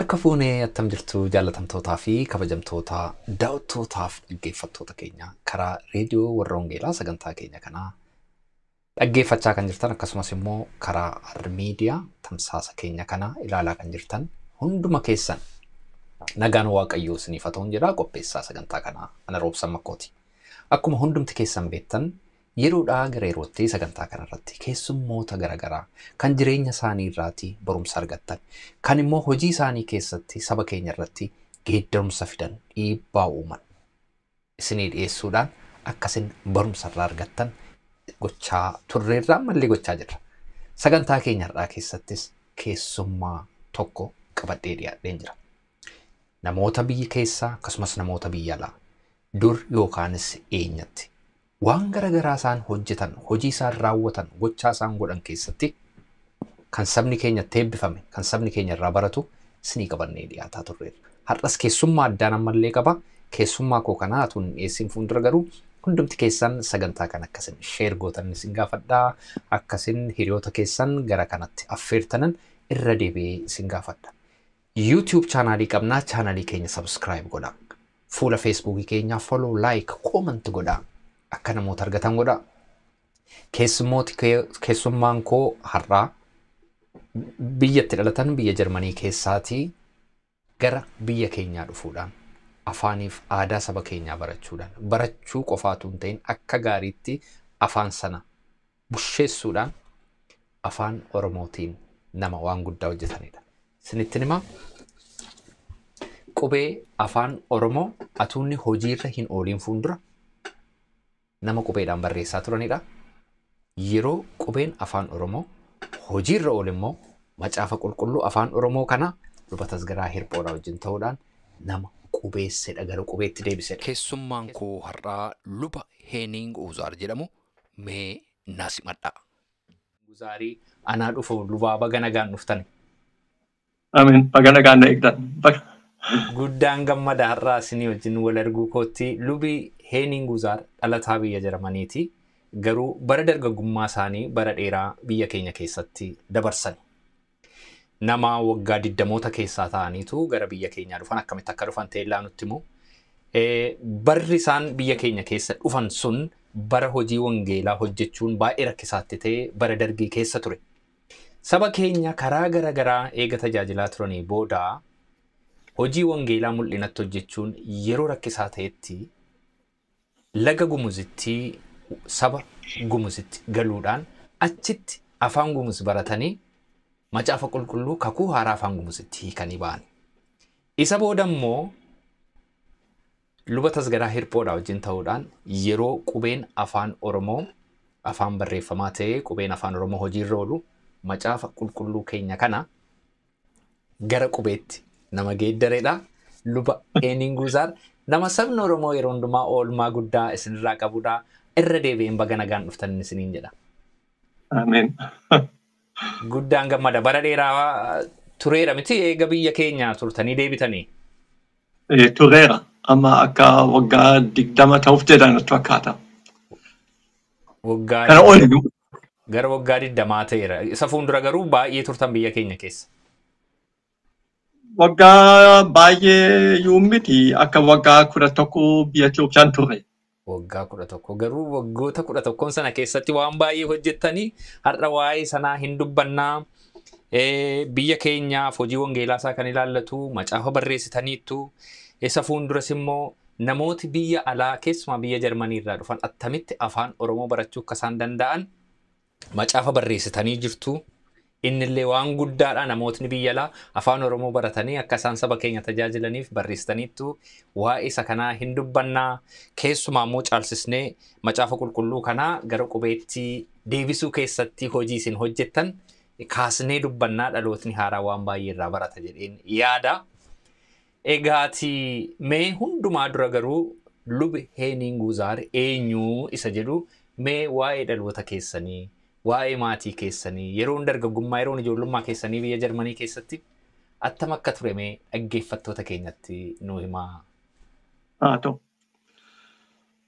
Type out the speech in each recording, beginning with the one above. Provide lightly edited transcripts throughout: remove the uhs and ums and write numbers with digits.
Harka fuunee attam jirtu jaallatamtootaa fi kabajamtoota daawwattootaaf dhaggeeffattoota keenya karaa reediyoo warra Wangeelaa sagantaa keenya kanaa dhaggeeffachaa kan jirtan akkasumas immoo karaa miidiyaa tamsaasa keenya kanaa ilaalaa kan jirtan hunduma keessan nagaan Waaqayyoo isiniif haa ta'uun jedha. Qopheessaa sagantaa kanaa ana Roobsan Makkooti. Akkuma hundumti keessan beektan yeroodhaa gara yerootti sagantaa kanarratti keessummoota garaagaraa kan jireenya isaanii irraatii barumsa argattan kan immoo hojii isaanii keessatti saba keenya irratti geeddarumsa fidan dhiibbaa uuman isinii dhiyeessuudhaan akkasin barumsa irraa argattan gochaa turreerraa ammallee gochaa jirra. Sagantaa keenya irraa keessattis keessummaa tokko qabadhee dhiyaadheen jira. Namoota biyya keessaa akkasumas namoota biyya alaa dur yookaanis eenyatti waan garaagaraa isaan hojjetan, hojii isaan raawwatan, gochaa isaan godhan keessatti kan sabni keenya itti eebbifame, kan sabni keenya irraa baratu isinii qabannee dhiyaataa turreerra. Har'as keessummaa addaan ammallee qaba. Keessummaa koo kanaa utuu hin dhiyeessin fuuldura garuu hundumti keessan sagantaa kana akkasin share gootan isin gaafadhaa. Akkasin hiriyoota keessan gara kanatti affeertanan irra deebi'ee isin gaafadha. YouTube chaanaalii qabnaa, chaanaalii keenya subscribe godhaa. Fuula Facebookii keenyaa follow, like, comment godhaa. Akka namoota argatan godhaa. Keessummaan koo har'aa biyyatti dhalatan biyya Jarmanii keessaatii gara biyya keenyaa dhufuudhaan afaaniif aadaa saba keenyaa barachuudhaan barachuu qofaatu hin ta'in akka gaariitti afaan sana busheessuudhaan afaan Oromootiin nama waan guddaa hojjetanidha. Isinittin himaa, qubee afaan Oromoo atuunni hojiirra hin ooliin fuuldura nama qubeedhaan barreessaa turanidha. Yeroo qubeen afaan Oromoo hojiirra oole immoo macaafa qulqulluu afaan Oromoo kana luba Tasgaraa Hirphoodhaa wajjin ta'uudhaan nama qubeessedha, gara qubeetti deebisedha. Keessummaan koo har'aa luba Heening Uzaar jedhamu, mee naa simadhaa. Uzaarii anaa dhufu lubaa, baga nagaan dhuftan. Amiin. Baga nagaan na eegdan. Baga. Guddaan gammada har'aa isinii wajjin wal arguu kootti. Lubi Heening Uzaar dhalataa biyya Jarmaniiti. Garuu bara dargaggummaa isaanii bara dheeraa biyya keenya keessatti dabarsan. Nama waggaa 20moota keessaa ta'aniitu gara biyya keenyaa dhufan, akkamitti akka dhufan ta'e nutti himu. Barri isaan biyya keenya keessa dhufan sun bara hojii wangeelaa hojjechuun baay'ee rakkisaatti ta'e bara dargii keessa ture. Saba keenya karaa gara garaa eega tajaajilaa turanii booda hojii wangeelaa mul'inatti hojjechuun yeroo rakkisaa ta'etti laga Gumuzitti saba Gumuzitti galuudhaan achitti afaan Gumuz baratanii macaafa qulqulluu kakuu haaraa afaan Gumuzitti hiikanii ba'an. Isa booda immoo luba Tasgaraa Hirphoodhaa wajjin ta'uudhaan yeroo qubeen afaan Oromoo afaan barreeffamaa ta'ee qubeen afaan Oromoo hojiirra oolu macaafa qulqulluu keenya kana gara qubeetti nama geeddareedha. Luba Heening Uzaar nama sabni Oromoo yeroo hundumaa oolmaa guddaa isinirraa qabudha. Irra deebi'een baga nagaan dhuftan isiniin jedha. Amiin. Guddaan gammada. Bara dheeraa tureera miti eega biyya keenya turtanii deebitanii? Tureera. Amma akka waggaa 20 ta'uuf jedhan natti fakkaata. Waggaa Kana oli. Gara waggaa 20 ta'eera. Isa fuuldura garuu baay'ee turtan biyya keenya keessa. Waggaa baay'ee iyyuu miti, akka waggaa 11 biyya Itoophiyaan ture. Waggaa 11, garuu waggoota 11n sana keessatti waan baay'ee hojjettanii har'a waa'ee sanaa hin dubbannaa. Biyya keenyaaf hojii wangeelaa isaa kan ilaallatu macaafa barreessitaniittu. Isa fuulduras immoo namooti biyya alaa keessumaa biyya Jarmanii irraa dhufan attamitti afaan Oromoo barachuu akka isaan danda'an macaafa barreessitanii jirtu. Innillee waan guddaadha, namootni biyya alaa afaan Oromoo baratanii akka isaan saba keenya tajaajilaniif barreessitaniittu, waa'ee isa kanaa hin dubbannaa. Keessumaa immoo caalsisnee macaafa qulqulluu kanaa gara qubeetti deebisuu keessatti hojii isin hojjettan kaasnee dubbannaa, dhalootni haaraa waan baay'ee irraa barata jedheen yaada. Egaati mee hundumaa dura garuu lubi Heening Uzaar eenyu isa jedhu, mee waa'ee dhaloota keessanii, waa'ee maatii keessanii, yeroon dargaggummaa, yeroon ijoollummaa keessanii biyya Jarmanii keessatti attam akka ture mee dhaggeeffattoota keenyatti nu himaa. Haa ta'u.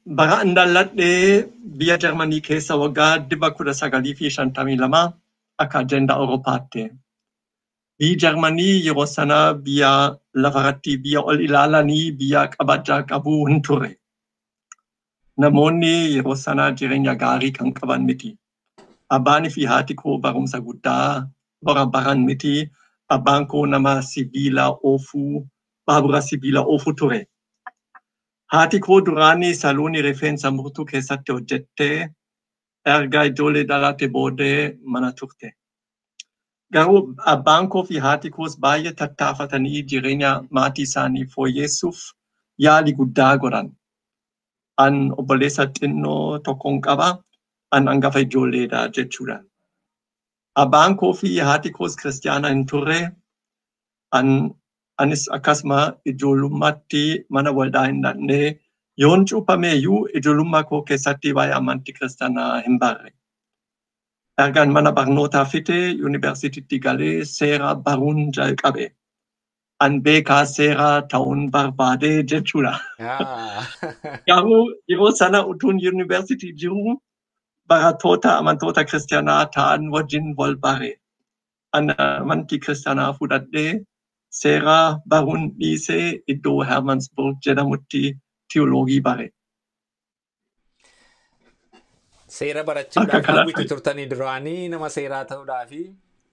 Bara an dhaladhee biyya Jarmanii keessa waggaa 1952 akka ajandaa Awurooppaatti. Biyyi Jarmanii yeroo sana biyya lafarratti biyya ol ilaalanii biyya kabajaa qabu hin turre. Namoonni yeroo sana jireenya gaarii kan qaban miti. Abbaan fi haati koo barumsa guddaa warra baran miti. Abbaan koo nama sibiila oofuu, baabura sibiila oofuu ture. Haati koo duraanii saloonii rifeensa murtuu keessatti hojjettee erga ijoollee dhalate booddee mana turte. Garuu abbaan koo fi haati koos baay'ee tattaafatanii jireenya maatii isaanii fooyyessuuf yaalii guddaa godhan. An obboleessa xinnoo tokkoon qaba. An hangafa ijoolleedha jechuudha. Abbaan koo fi haati koos kiristaana hin turre. Anis akkasuma ijoollummaatti mana waldaa hin dhaqne. Yoon cuuphame iyyuu ijoollummaa koo keessatti waa'ee amantii kiristaanaa hin barre. Ergaan mana barnootaa fixe yuunivarsiitiitti galee seera baruun jalqabe. An beekaa seeraa ta'uun barbaade jechuudha. Garuu yeroo sana utuun yuunivarsiitii jiru barattoota amantoota kiristaanaa ta'an wajjin wal bare. An amantii kiristaanaa fudhadhee seera baruun dhiisee iddoo Hermannsburg jedhamutti teoloogii bare. Seera barachuudhaaf hawwitu turtanii duraanii nama seeraa ta'uudhaafi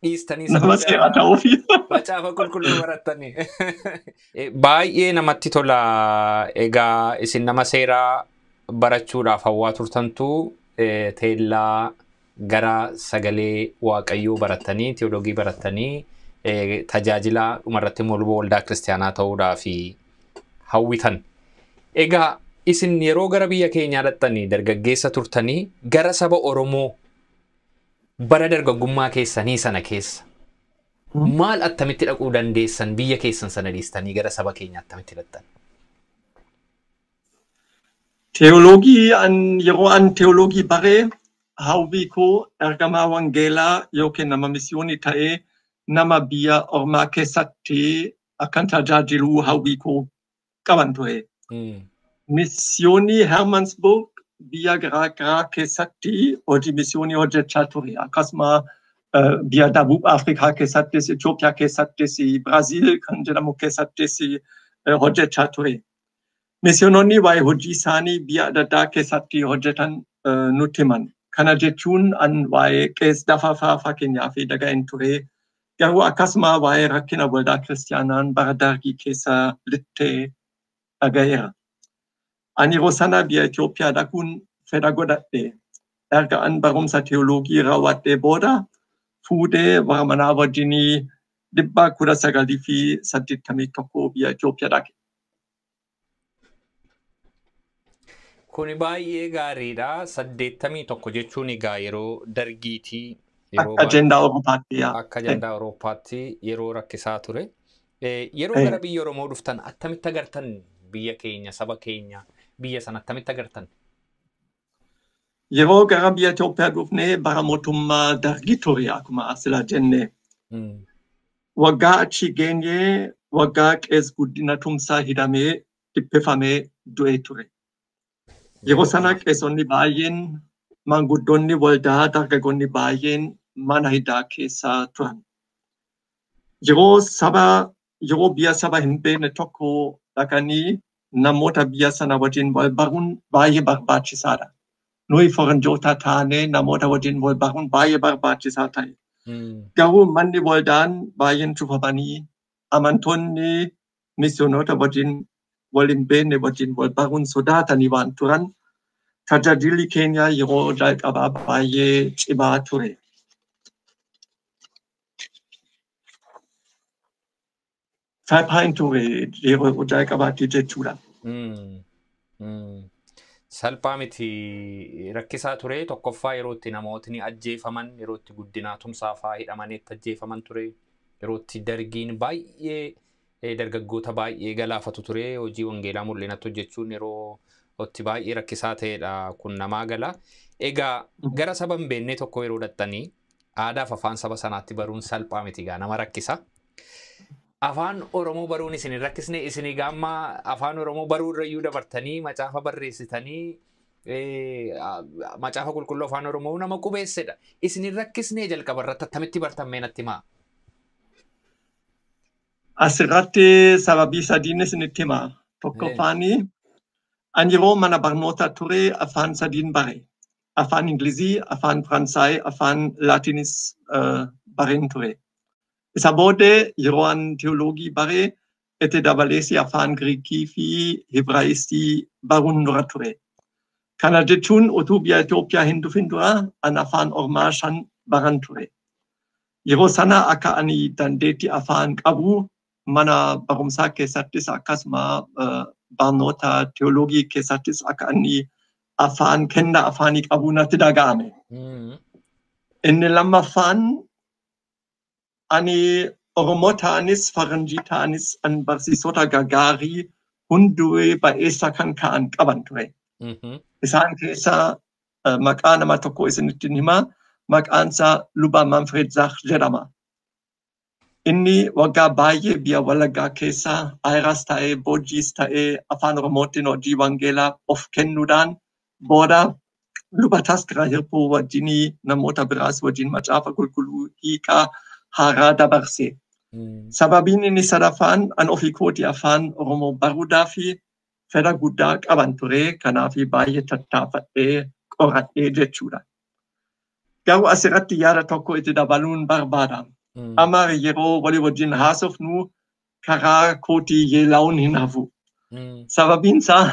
dhiistanii nama seeraa ta'uufi. Macaafa qulqulluu barattanii. Baay'ee namatti tola. Egaa isin nama seeraa barachuudhaaf hawwaa turtantu teellaa gara sagalee Waaqayyoo barattanii teoloogii barattanii tajaajila dhumarratti immoo luba waldaa kiristaanaa ta'uudhaaf hawwitan. Egaa isin yeroo gara biyya keenyaa dhaqxanii dargaggeessa turtanii gara saba Oromoo bara dargaggummaa keessanii sana keessa maal attamitti dhaquu dandeessan biyya keessan sana dhiistanii gara saba keenyaa attamitti dhaqxan? Teoloogii an yeroo an teoloogii baree hawwii koo ergamaa wangeelaa yookiin nama misiyoonii ta'ee nama biyya ormaa keessatti akkan tajaajilu hawwii koo qaban ture. Misiyoonii Hermannsburg biyya garaa garaa keessatti hojii misiyoonii hojjechaa ture. Akkasuma biyya Dabuub Afrikaa keessattis, Itoophiyaa keessattis, Biraazil kan jedhamu keessattis hojjechaa ture. Misiyoononni waa'ee hojii isaanii biyya adda addaa keessatti hojjetan nutti himan. Kana jechuun an waa'ee qees dafafaa fakkeenyaaf dhaga'een ture. Garuu akkasuma waa'ee rakkina waldaa kiristaanaan bara dargii keessa lixxee dhaga'eera. Ani yeroo sana biyya Itoophiyaa dhaquun fedha godhadhe. Erga an barumsa teoloogii raawwadhee booda fuudhee warra manaa wajjinii 1981 biyya Itoophiyaa dhaqe. Kuni baay'ee gaariidha. 81 jechuun egaa yeroo dargiitii. Akka ajandaa Awurooppaatti. Akka ajandaa Awurooppaatti yeroo rakkisaa ture. Yeroo gara biyya Oromoo dhuftan attamitti agartan biyya keenya, saba keenya, biyya sana attamitti agartan? Yeroo gara biyya Itoophiyaa dhufnee bara mootummaa dargii ture akkuma asila jenne. Waggaa achi geenyee waggaa qees guddina tumsaa hidhamee dhiphifamee du'ee ture. Yeroo sana qeesonni baay'een maanguddoonni waldaa dargaggoonni baay'een mana hidhaa keessa turan. Yeroo biyya saba hin beekne tokko dhaqanii namoota biyya sana wajjin wal baruun baay'ee barbaachisaadha. Nuyi faranjoota taanee namoota wajjin wal baruun baay'ee barbaachisaa ta'e. Garuu manni waldaan baay'een cufamanii amantoonni misiyoonoota wajjin wal hin beekne wajjin wal baruun sodaatanii waan turan tajaajilli keenya yeroo jalqabaa baay'ee cimaa ture. Salphaa hin ture yeroo jalqabaatti jechuudha. Salphaa miti rakkisaa ture. Tokkoffaa yeroo itti namootni ajjeefaman, yeroo itti guddinaa tumsaa fa'aa hidhamanii itti ajjeefaman ture. Yeroo itti dargiin baay'ee dargaggoota baay'ee galaafatu ture. Hojii wangeelaa mul'inatti hojjechuun yeroo itti baay'ee rakkisaa ta'edha. Kun namaa gala. Egaa gara saba hin beekne tokko yeroo dhaqxanii aadaaf afaan saba sanaatti baruun salphaa miti egaa nama rakkisa. Afaan Oromoo baruun isin hin rakkisne, isin egaa amma afaan Oromoo baruu irrayyuu dabartanii macaafa barreessitanii macaafa qulqulluu afaan Oromoo nama qubeessedha. Isin hin rakkisne jalqaba irratti attamitti bartan mee natti himaa? Asirratti sababii sadiin isinitti hima. Tokkoffaani ani yeroo mana barnootaa ture afaan sadiin bare. Afaan Ingilizii, afaan Faransaay, afaan Laatinis bareen ture. Isa booddee yeroo an teoloogii bare itti dabalees afaan Giriikii fi Hebraayistii baruun dura ture. Kana jechuun utuu biyya Itoophiyaa hin dhufin dura an afaan Ormaa 5 baran ture. Yeroo sana akka ani dandeettii afaan qabu mana barumsaa keessattis akkasuma barnoota teoloogii keessattis akka ani afaan kenna afaanii qabu natti dhaga'ame. Inni lammaffaan ani Oromoo ta'anis Faranjii ta'anis an barsiisota gaggaarii hunduu ba'eessa kan ka'an qaban ture. Isaan keessaa maqaa nama tokko isinitti hima. Maqaan isaa Luba Manfred Zach jedhama. Inni waggaa baay'ee biyya Wallaggaa keessa Ayiraas ta'ee Boojjiis ta'ee afaan Oromootiin hojii wangeelaa of kennuudhaan booda Luba Taskiraa Hirphuu wajjinii namoota biraas wajjin macaafa qulqulluu hiikaa haaraa dabarse. Sababiin inni sadaffaan an ofii kootii afaan Oromoo baruudhaa fi fedha guddaa qaban ture kanaaf baay'ee tattaafadhee qoradhee jechuudha. Garuu asirratti yaada tokko itti dabaluun barbaada. Amma yeroo walii wajjin haasofnu karaa kootii yeelaa'uun hin hafu. Sababiin isaa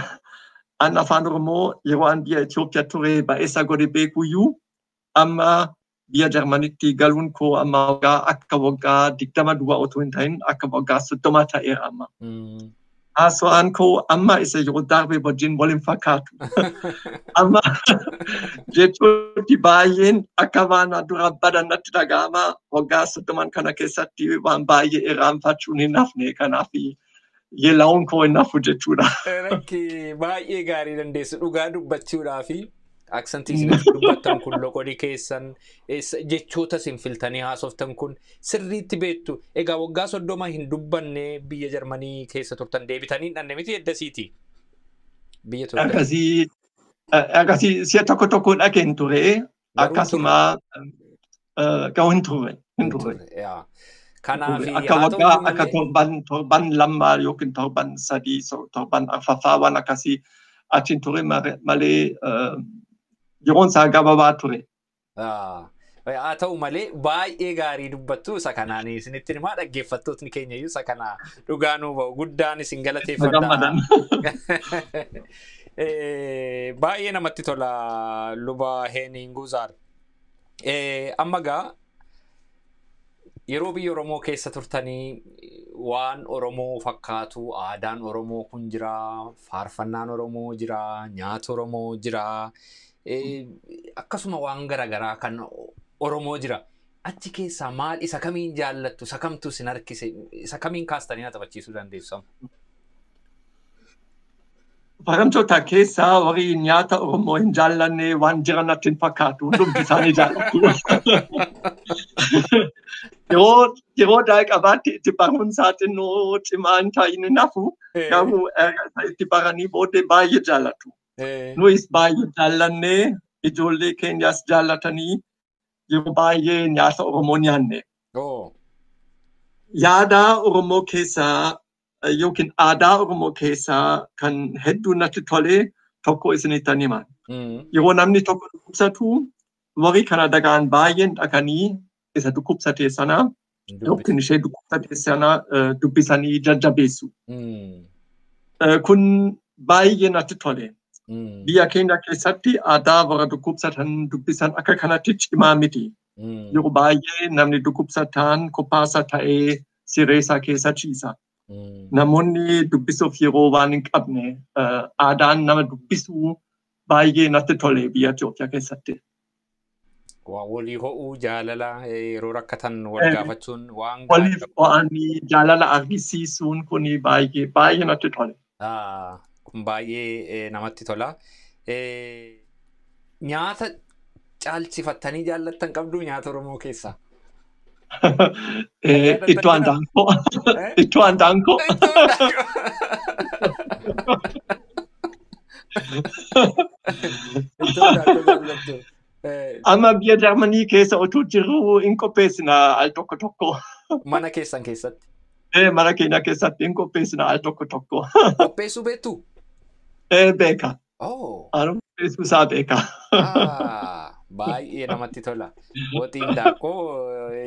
an afaan Oromoo yeroo an biyya Itoophiyaa ture ba'eessa godhe beekuyyuu amma biyya Jarmanitti galuun koo amma waggaa akka waggaa 20 duwwaa otoo hin ta'in akka waggaa 30 ta'eera amma. Haasawaan koo amma isa yeroo darbe wajjin wal hin fakkaatu. Amma jechooti baay'een akka waan dura badan natti dhaga'ama. Waggaa 30 kana keessatti waan baay'ee irraanfachuun hin hafne kanaaf yeelaa'uun koo hin hafu jechuudha. Rakki baay'ee gaarii dandeessu dhugaa dubbachuudhaa fi aksantii isin dubbattan kun loqodii keessan jechoota isin filtanii haasoftan kun sirriitti beektu. Egaa waggaa 30 hin dubbanne biyya Jarmanii keessa turtan deebitanii hin dhanne miti eddasiiti? Biyya turtan. Akkasii si'a tokko tokko dhageen ture akkasuma garuu hin turre. Hin turre. Kanaaf akka waggaa akka torban 2 yookiin torban 3 torban 4 waan akkasii achiin ture malee yeroon isaa gabaabaa ture. Haa ta'u malee baay'ee gaarii dubbattu isa kanaan isinitti himaa dhaggeeffattootni keenya iyyuu isa kana dhugaa nuu ba'u guddaan isin galateeffadha. Baay'ee namatti tola Luba Heening Guuzaar. Amma gaa yeroo biyya Oromoo keessa turtanii waan Oromoo fakkaatu aadaan Oromoo kun jira, faarfannaan Oromoo jira, nyaata Oromoo jira, akkasuma waan garaagaraa kan Oromoo jira. Achi keessaa maal isa kamiin jaallattu, isa kamtu isin harkise, isa kamiin kaastanii na taphachiisuu dandeessu? Faranjoota keessaa warri nyaata Oromoo hin jaallanne waan jiran natti hin fakkaatu. Hundumti isaanii jaallatu. Yeroo jalqabaatti itti baruun isaa xinnoo cimaa hin ta'in hin hafu. Garuu erga itti baranii booddee baay'ee jaallatu. Nuyis baay'ee jaallannee ijoollee keenyas jaallatanii yeroo baay'ee nyaata Oromoo nyaanne. Yaada Oromoo keessaa yookiin aadaa Oromoo keessaa kan hedduu natti tole tokko isinitti hima. Yeroo namni tokko dhukkubsatu warri kana dhagaan baay'een dhaqanii isa dhukkubsate sana yookiin ishee dhukkubsate sana dubbisanii jajjabeessu. Kun baay'ee natti tole. Biyya keenya keessatti aadaa warra dhukkubsatan dubbisan akka kanatti cimaa miti. Yeroo baay'ee namni dhukkubsataan kophaasa ta'ee sireesa keessa ciisa. Namoonni dubbisuuf yeroo waan hin qabne aadaan nama dubbisuu baay'ee natti tole biyya Itoophiyaa keessatti. Walii ho'uu jaalala yeroo rakkatan wal gaafachuun waan Waliif ho'anii jaalala argisiisuun kun baay'ee baay'ee natti tole. Kun baay'ee namatti tola. Nyaata caalchifattanii jaallattan qabduu nyaata Oromoo keessaa? Ittoo handaaqqoo. Ittoo handaaqqoo. Amma biyya Jarmanii keessa utuu jirru hin qopheessina al tokko tokko. Mana keessan keessatti? Mana keenya keessatti hin qopheessina al tokko tokko. Qopheessuu beektu? Beeka. Oh. Qopheessuu isaa beeka. Baay'ee namatti tola. Woxiin hindaaqqoo,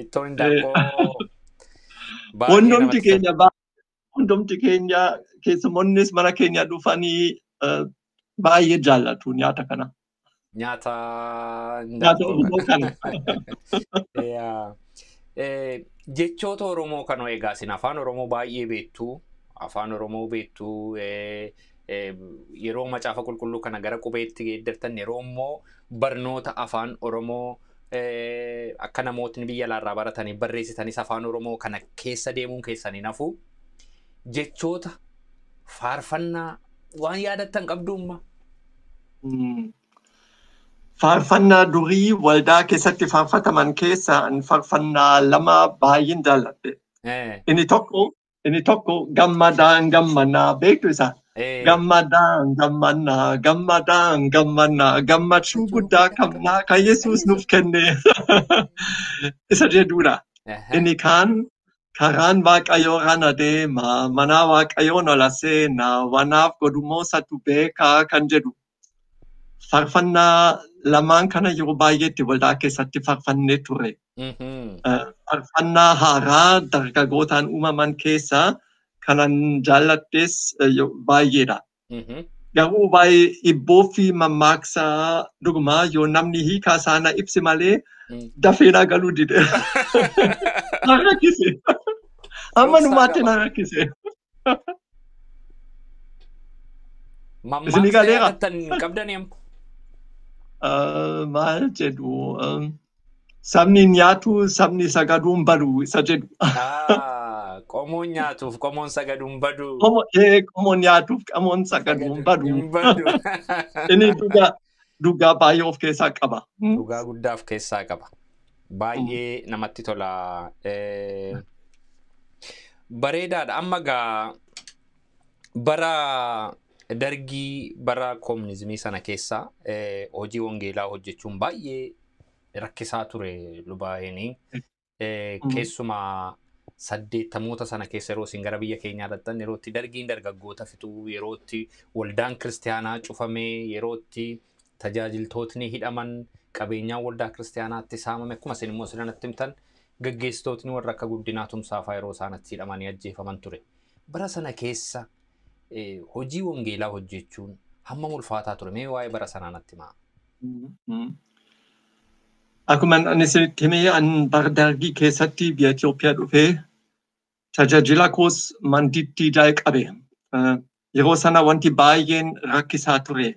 ittoon hindaaqqoo. Hundumti keenya hundumti keenya keessummoonnis mana keenya dhufanii baay'ee jaallatu nyaata kana. Nyaata Nyaata Oromoo kana. Jechoota Oromoo kana egaa isin afaan Oromoo baay'ee beektu. Afaan Oromoo beektu. Yeroo macaafa qulqulluu kana gara qubeetti geeddartan yeroo immoo barnoota afaan Oromoo akka namootni biyya alaarraa baratanii barreessitanis afaan Oromoo kana keessa deemuun keessanii nafu jechoota faarfannaa waan yaadattan qabduumma. Faarfannaa durii waldaa keessatti faarfataman keessaa faarfannaa lama baay'een jaalladhe. Inni tokko gammadaan gammanaa beektu isaa. Gammadaan gammannaa, gammadaan gammannaa, gammachuu guddaa qabnaa kan Yesuus nuuf kenne. Isa jedhudha. Inni kaan karaan Waaqayyoo rana deema, mana Waaqayyoon ola seenaa, wanaaf godhumoo satu beekaa kan jedhu. Faarfannaa lamaan kana yeroo baay'eetti waldaa keessatti faarfannee turre. Faarfannaa haaraa dargaggootaan uumaman keessaa kanan jaalladhes baay'eedha. Garuu waa'ee hibboo fi mammaaksa dhugumaa yoo namni hiikaa isaa ibse malee dafee naa galuu dide. Na rakkise. Amma numaatti na rakkise. Mammaaksa yaadattan qabdanii amma? Maal jedhu, sabni nyaatu sabni sagaduun badu isa jedhu. Qomoon nyaatuuf qomoon sagaduun badu. Qomoon nyaatuuf qomoon sagaduun badu. Inni dhugaa baay'ee of keessaa qaba. Dhugaa guddaa of keessaa qaba. Baay'ee namatti tola. Bareedaadha. Amma gaa bara dargii, bara koominizimii sana keessa hojii wangeelaa hojjechuun baay'ee rakkisaa ture lubaa'eenii. Keessumaa 80moota sana keessa yeroo isin gara biyya keenyaa dhaqxan, yeroo itti dargiin dargaggoota fixuu, yeroo itti waldaan kiristaanaa cufamee, yeroo itti tajaajiltootni hidhaman, qabeenyaan waldaa kiristaanaatti saamame, akkuma isin immoo isin himtan gaggeessitootni warra akka Guddinaa Tumsaa fa'aa yeroo isaan achi hidhamanii ajjeefaman ture. Bara sana keessa hojii wangeelaa hojjechuun hammam ulfaataa ture? Mee waa'ee bara sanaa natti himaa. Akkuma ani isinitti himee, an bara dargii keessatti biyya Itoophiyaa dhufee tajaajila koos Mandiitti jalqabe. Yeroo sana wanti baay'een rakkisaa ture.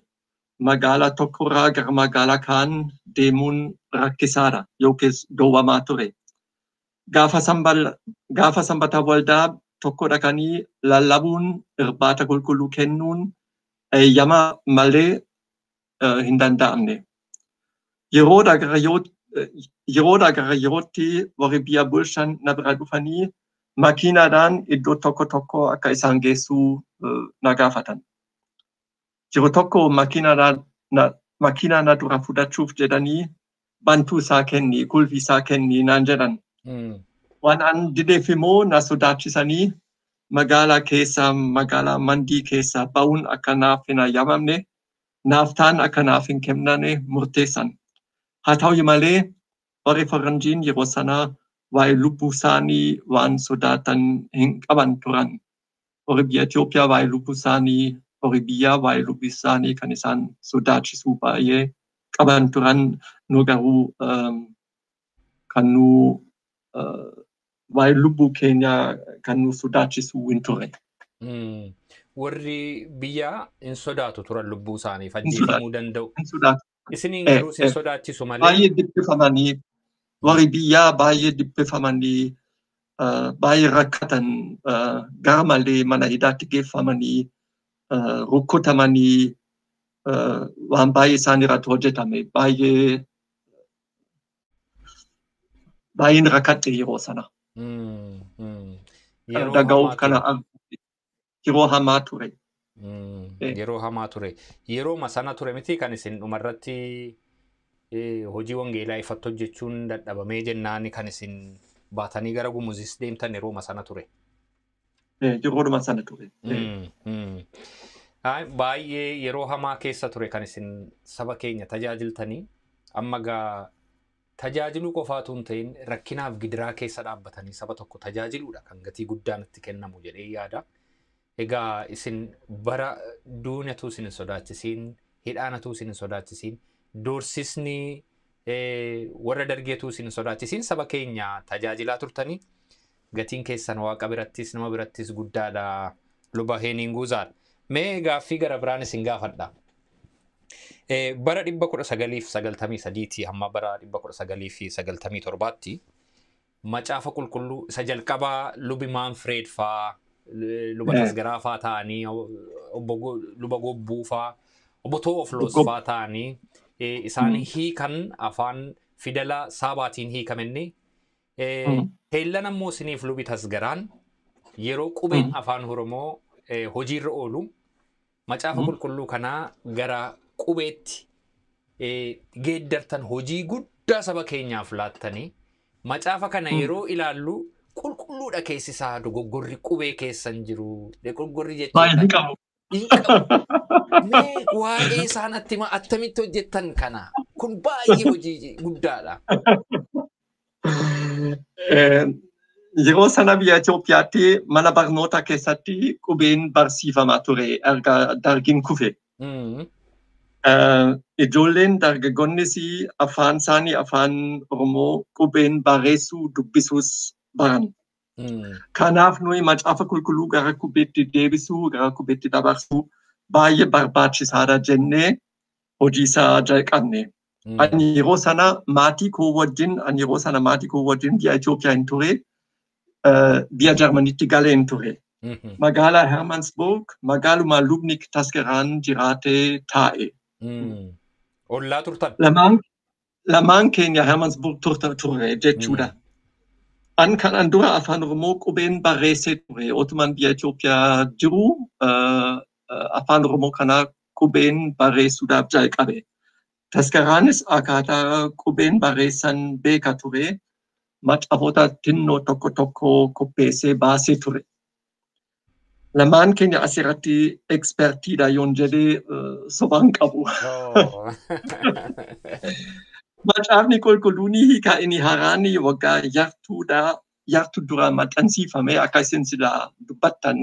Magaalaa tokkorraa gara magaalaa kaan deemuun rakkisaadha yookiis dhoowwamaa ture. Gaafa sanbata waldaa tokko dhaqanii lallabuun, irbaata qulqulluu kennuun eeyyama malee hin danda'amne. Yeroodhaa gara yerootti warri biyya bulchan na bira dhufanii makiinaadhaan iddoo tokko tokko akka isaan geessuu na gaafatan. Yeroo tokko makiinaa na dura fudhachuuf jedhanii bantuu isaa kenni, qulfii isaa kenni naan jedhan. Waan an dideef immoo na sodaachisanii magaalaa keessa, magaalaa Mandii keessa ba'uun akka naaf hin hayyamamne, naaftaan akka naaf hin kennamne murteessan. Haa ta'u malee warri faranjiin yeroo sanaa waa'ee lubbuu isaanii waan sodaatan hin qaban turan. Warri biyya Itoophiyaa waa'ee lubbuu isaanii, warri biyyaa waa'ee lubbuu isaanii kan isaan sodaachisuu baay'ee qaban turan. Nu garuu kan nu waa'ee lubbuu keenya kan nu sodaachisuu hin turre. Warri biyyaa hin sodaatu turan, lubbuu isaaniif ajjeefamuu danda'u. Hin sodaatu. Isiniin garuu isin sodaachisu malee. Baay'ee dhiphifamanii, warri biyyaa baay'ee dhiphifamanii, baay'ee rakkatan, gara malee mana hidhaatti geeffamanii, rukkutamanii, waan baay'ee isaan irratti hojjetame, baay'ee baay'een rakkate yeroo sana. Dhaga'uuf kana yeroo hamaa ture. Yeroo hamaa ture. Yerooma sana ture miti kan isin dhumarratti hojii wangeelaa ifatti hojjechuun dadhabamee jennaan kan isin baatanii gara Gumuzis deemtan, yerooma sana ture. Yeroodhuma sana ture. Baay'ee yeroo hamaa keessa ture kan isin saba keenya tajaajiltanii. Amma gaa tajaajiluu qofaatu hin ta'in, rakkinaaf gidiraa keessa dhaabbatanii saba tokko tajaajiluudha kan gatii guddaan itti kennamu jedhee yaada. Egaa isin bara duunatu isin hin sodaachisiin, hidhaanatu isin hin sodaachisiin, doorsisni warra dargeetu isin hin sodaachisiin, saba keenya tajaajilaa turtanii, gatiin keessan Waaqa birattis nama birattis guddaadha, luba Heeniin Guuzaadha. Mee gaaffii gara biraan isin gaafadha. Bara 1993 hamma bara 1997tti macaafa qulqulluu isa jalqabaa lubi Maanfireed faa, luba Tasgaraa faa ta'anii, obbo luba Gobbuu faa, obbo Tooflos faa ta'anii isaan hiikan, afaan fidala Saabaatiin hiikaminni. Teellan ammoo isiniif lubi Tasgaraan yeroo qubeen afaan Oromoo hojiirra oolu macaafa qulqulluu kanaa gara qubeetti geeddartan, hojii guddaa saba keenyaaf laattanii. Macaafa kana yeroo ilaallu qulqulluudha keessi isaa, dogoggorri qubee keessan jiru. Dogoggorri jechuudha. Mee waa'ee isaan attamitti hojjettan kana? Kun baay'ee hojii guddaadha. Yeroo sana biyya Itoophiyaatti mana barnootaa keessatti qubeen barsiifamaa ture erga dargiin kufe. Ijoolleen dargaggoonnis afaan isaanii, afaan Oromoo, qubeen barreessuu dubbisuus baran. Kanaaf nuyi macaafa qulqulluu gara qubeetti deebisuu, gara qubeetti dabarsuu baay'ee barbaachisaadha jennee hojii isaa jalqabne. Ani yeroo sana maatii koo wajjin biyya Itoophiyaa hin ture, biyya Jarmanitti galee hin ture. Magaalaa Hermannsburg, magaaluma lubni Tasgaraan jiraatee taa'e. Ollaa turtan? Lamaan keenya Hermannsburg turre jechuudha. An kan an dura afaan Oromoo qubeen barreessee ture. Otumaan biyya Itoophiyaa jiru afaan Oromoo kana qubeen barreessuudhaaf jalqabe. Tasgaraanis akkaataa qubeen barreessan beeka ture. Macaafota xinnoo tokko tokko qopheessee baasee ture. Lamaan keenya asirratti ekspertiidha yoon jedhee sobaan qabu. Macaafni qulqulluun hiikaa inni haaraan waggaa yartuudha yartu dura maxxansiifame, akka isin sila dubbattan,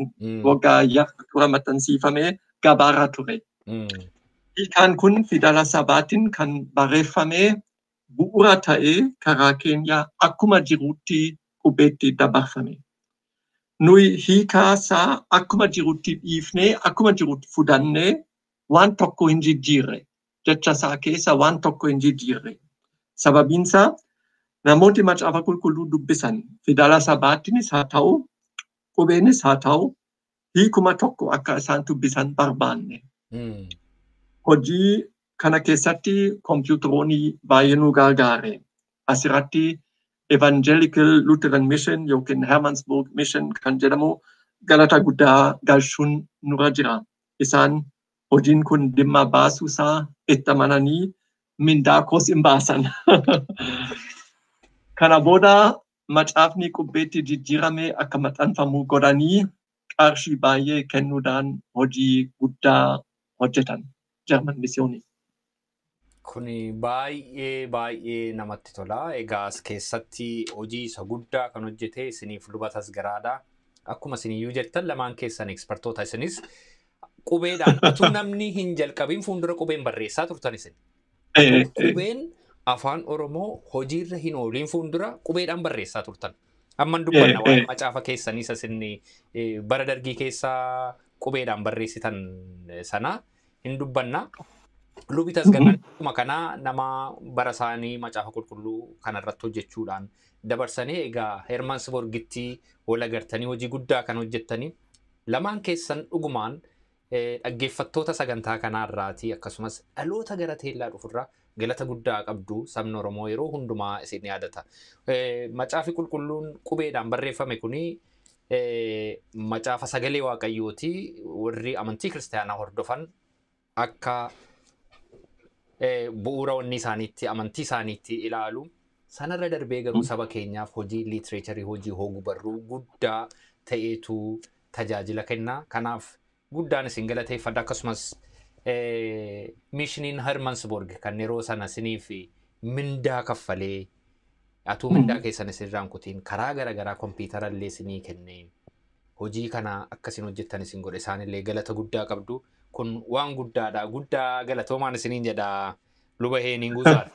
waggaa yartu dura maxxansiifame gabaarra ture. Hiikaan kun fidala Sabaatiin kan barreeffame bu'uura ta'ee karaa keenya akkuma jirutti qubeetti dabarfame. Nuyi hiikaa isaa akkuma jirutti dhiifnee, akkuma jirutti fudhannee, waan tokko hin jijjiirre. Jecha isaa keessa waan tokko hin jijjiirre. Sababiin isaa namooti macaafa qulqulluu dubbisan fidala Sabaatiinis haa ta'u, qubeenis haa ta'u, hiikuma tokko akka isaan dubbisan barbaanne. Hojii kana keessatti kompiitaroonni baay'ee nu gargaare. Asirratti Evangelical Lutheran Mission yookiin Hermannsburg Mission kan jedhamu galata guddaa galchuun nurra jira. Isaan hojiin kun dhimma baasuusaa itti amananii mindaa koos hin baasan. Kana booda macaafni qubeetti jijjiirame akka maxxanfamu godhanii qarshii baay'ee kennuudhaan hojii guddaa hojjetan German Missioonii. Kuni baay'ee baay'ee namatti tola. Egaa as keessatti hojii isa guddaa kan hojjete isiniif luba Tasgaraadha. Akkuma isiniyyuu jettan lamaan keessan ekspertoota, isinis qubeedhaan utuu namni hin jalqabiin fuuldura qubeen barreessaa turtan isin. Qubeen afaan Oromoo hojiirra hin ooliin fuuldura qubeedhaan barreessaa turtan. Amman dubbanna waa'ee macaafa keessanii isa isin bara dargii keessaa qubeedhaan barreessitan sana hin dubbanna. Lubi Tasgaraan akkuma kanaa nama bara isaanii macaafa qulqulluu kanarratti hojjechuudhaan dabarsanii, egaa Hermannsburgitti wal agartanii hojii guddaa kan hojjettanii lamaan keessan dhugumaan dhaggeeffattoota sagantaa kanaarraatii akkasumas dhaloota gara teellaa dhufurraa galata guddaa qabdu. Sabni Oromoo yeroo hundumaa isin yaadata. Macaafi qulqulluun qubeedhaan barreeffame kuni macaafa sagalee Waaqayyooti. Warri amantii kiristaanaa hordofan akka bu'uura wanni isaaniitti, amantii isaaniitti ilaalu. Sanarra darbee garuu saba keenyaaf hojii liitireecharii, hojii hogbarruu guddaa ta'eetu tajaajila kennaa. Kanaaf guddaan isin galateeffadha. Akkasumas mishiniin Hermansburg kan yeroo sana isiniif mindaa kaffalee atuu mindaa keessan isinirraan kutiin karaa garaagaraa kompiitara illee isinii kennee hojii kana akkasiin hojjettan isin godhe isaanillee galata guddaa qabdu. Kun waan guddaadha. Guddaa galatoomaan isiniin jedha luba Heeniin Guusaadha.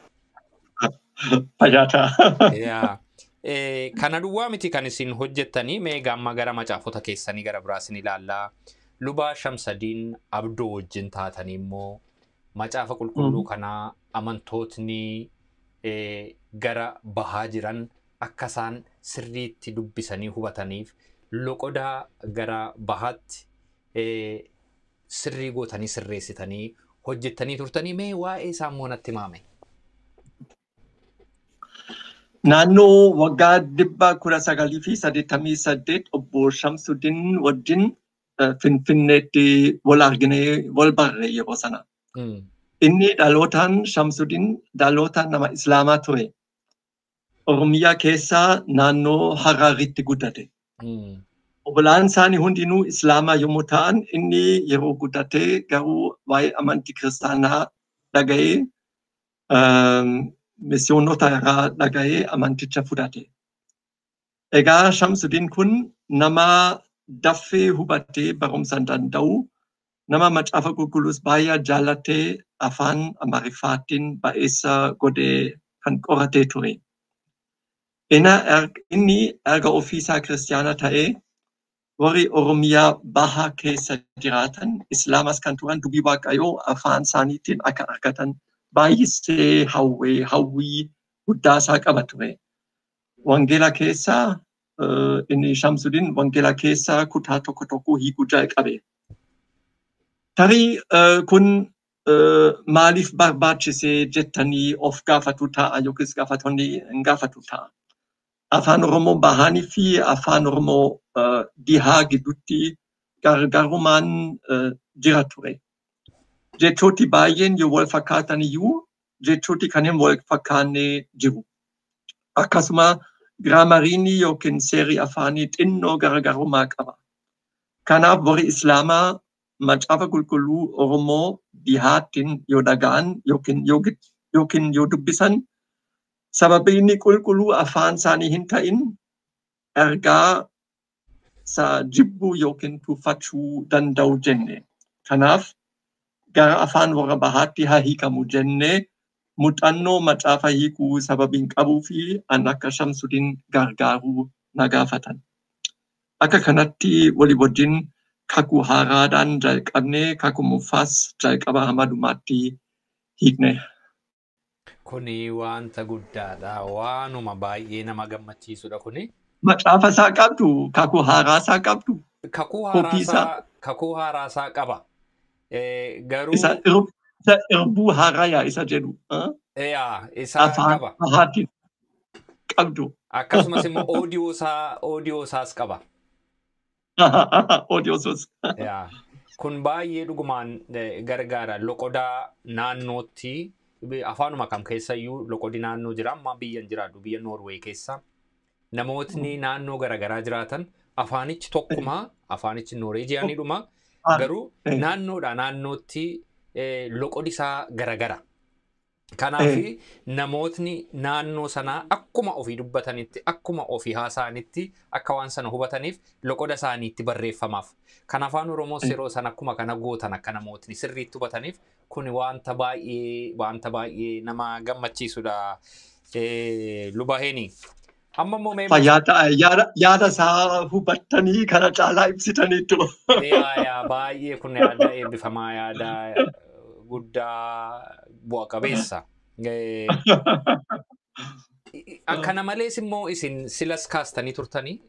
Fayyaata. Kana duwwaa miti kan isin hojjettanii mee gamma gara macaafota keessanii gara biraa isin ilaallaa. Luba Shamsadiin Abdoo wajjin taatanii immoo macaafa qulqulluu kanaa amantootni gara bahaa jiran akka isaan sirriitti dubbisanii hubataniif loqodaa gara bahaatti sirrii gootanii sirreessitanii hojjettanii turtanii mee waa'ee isaa immoo natti himaame. Naannoo waggaa 1988 obbo Shamsuddin wajjin Finfinneetti wal arginee wal barre yeroo sana. Inni dhalootaan Shamsuddin dhalootaan nama Islaamaa ture. Oromiyaa keessaa naannoo Hararitti guddate. Obbolaan isaanii hundinuu Islaamaa yommuu ta'an inni yeroo guddate garuu waa'ee amantii kiristaanaa dhaga'ee misiyoonota irraa dhaga'ee amanticha fudhate. Egaa Shamsuddin kun nama daffee hubatee barumsa danda'u nama macaafa qulqulluus baay'ee jaallatee afaan Amaariffaatiin ba'eessa godhee kan qoratee ture. Inni erga ofiisaa kiristaana ta'ee warri Oromiyaa bahaa keessa jiraatan Islaamas kan turan dubbii Waaqayyoo afaan isaaniitiin akka argatan baay'isee hawwee hawwii guddaa isaa qaba ture. Wangeela keessaa inni Shamsuddin wangeela keessaa kutaa tokko tokko hiikuu jalqabe. Tarii kun maaliif barbaachisee jettanii of gaafatu ta'a yookiis gaafatonni hin gaafatu ta'a. Afaan Oromoo bahanii fi afaan Oromoo dhihaa gidduutti garaagarummaan jira ture. Jechooti baay'een yoo wal fakkaatan iyyuu jechooti kanneen wal fakkaanne jiru. Akkasuma giraamariin yookiin seerri afaanii xinnoo garaagarummaa qaba. Kanaaf warri Islaamaa macaafa qulqulluu Oromoo dhihaattiin yoo dhaga'an yookiin yoo dubbisan sababii inni qulqulluu afaan isaanii hin ta'in ergaa isaa jibbuu yookiin tuffachuu danda'u jenne. Kanaaf gara afaan warra bahaatti haa hiikamu jenne muuxannoo macaafa hiikuu sababiin qabuu fi an akka Shamsuddin gargaaruu na gaafatan. Akka kanatti walii wajjin kakuu haaraadhaan jalqabnee kakuu moofaas jalqaba hamma dhumaatti hiikne. Kuni wanta guddaadha. Waanuma baay'ee nama gammachiisudha kuni. Macaafa isaa qabdu, kakuu haaraa isaa qabdu. Kakuu haaraa isaa qaba. Garuu. Isa irbuu haarayaa isa jedhu. Yaa isa qaba. Afaan qabdu. Akkasumas immoo oodiyoo isaas qaba. Oodiyoo isaas. Yaa kun baay'ee dhugumaan gargaara. Loqodaa naannootti afaanuma kam keessayyuu loqodi naannoo jira. Amma biyyan jiraadhu biyya Noorwee keessa namootni naannoo garaagaraa jiraatan afaanichi tokkuma afaanichi Noorweejiyaanidhuma garuu naannoodha naannootti loqodi isaa garagara. Kanaaf namootni naannoo sanaa akkuma ofii dubbatanitti akkuma ofii haasa'anitti akka waan sana hubataniif loqoda isaaniitti barreeffamaaf. Kan afaan Oromoos yeroo sana akkuma kana gootan akka namootni sirriitti hubataniif kun wanta baay'ee nama gammachiisudha. Luba Heenii. Amma immoo mee Yaada isaa hubattanii kana caalaa ibsitaniitu. Yaa baay'ee kun yaada eebbifamaa yaada guddaa bu'a qabeessa. Kana malees immoo isin silas kaastanii turtanii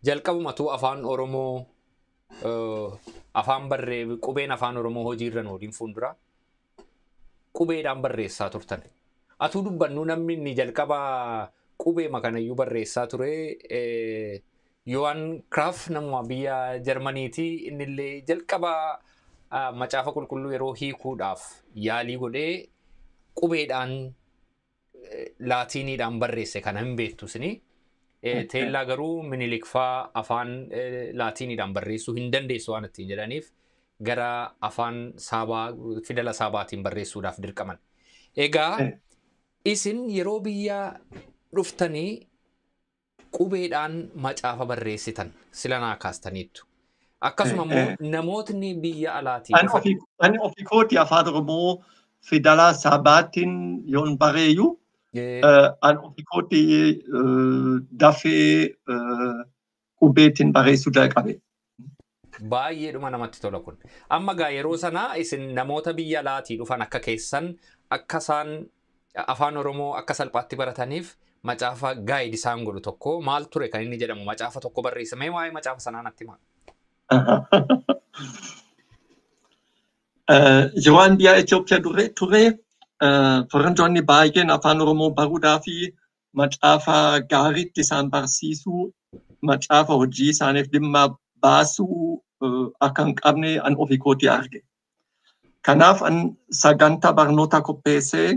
jalqabumatu afaan Oromoo afaan barree qubeen afaan Oromoo hojiirra ooliin fuuldura qubeedhaan barreessaa turtan. Atuu dubbannu namni inni jalqaba qubee makanayyuu barreessaa ture Yohan Kraaf namuma biyya Jarmaniiti innillee jalqaba macaafa qulqulluu yeroo hiikuudhaaf yaalii godhee qubeedhaan laatiiniidhaan barreesse kana hin beektu isinii. Teellaa garuu Minilik faa afaan Laatiiniidhaan barreessuu hin dandeessu waan ittiin jedhaniif gara afaan Saabaa fidala Saabaatiin barreessuudhaaf dirqaman. Egaa isin yeroo biyya dhuftanii qubeedhaan macaafa barreessitan sila naa kaastaniittu. Akkasuma immoo namootni biyya alaatii dhufan. Ani ofii kooti afaan Oromoo fidala Saabaatiin yoon bareeyu ani ofii kooti dafee qubeetiin barreessuu jalqabe. Baay'eedhuma namatti tola kun. Amma gaa yeroo sana isin namoota biyya alaatii dhufan akka keessan akka isaan afaan Oromoo akka salphaatti barataniif macaafa guide isaan godhu tokko maal ture kan inni jedhamu macaafa tokko barreessamee waa'ee macaafa sanaa natti himaa. Yeroo an biyya Itoophiyaa ture faranjoonni baay'een afaan Oromoo baruudhaa fi macaafa gaariitti isaan barsiisuu macaafa hojii isaaniif dhimma baasuu akka hin qabne an ofii kootii arge. Kanaaf an sagantaa barnoota qopheessee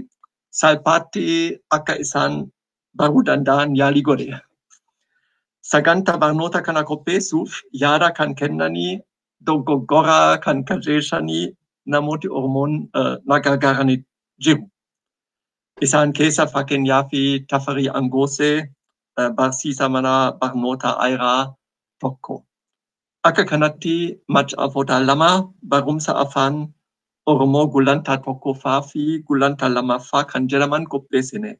salphaatti akka isaan baruu danda'an yaalii godhe. Sagantaa barnoota kana qopheessuuf yaada kan kennanii dogoggora kan qajeelchanii namooti Oromoon na gargaaranii jiru. Isaan keessa fakkeenyaaf Tafarii Angoosee barsiisa mana barnoota Ayiraa tokko. Akka kanatti macaafota lama barumsa afaan Oromoo gulantaa tokkoffaa fi gulantaa lammaffaa kan jedhaman qopheessine.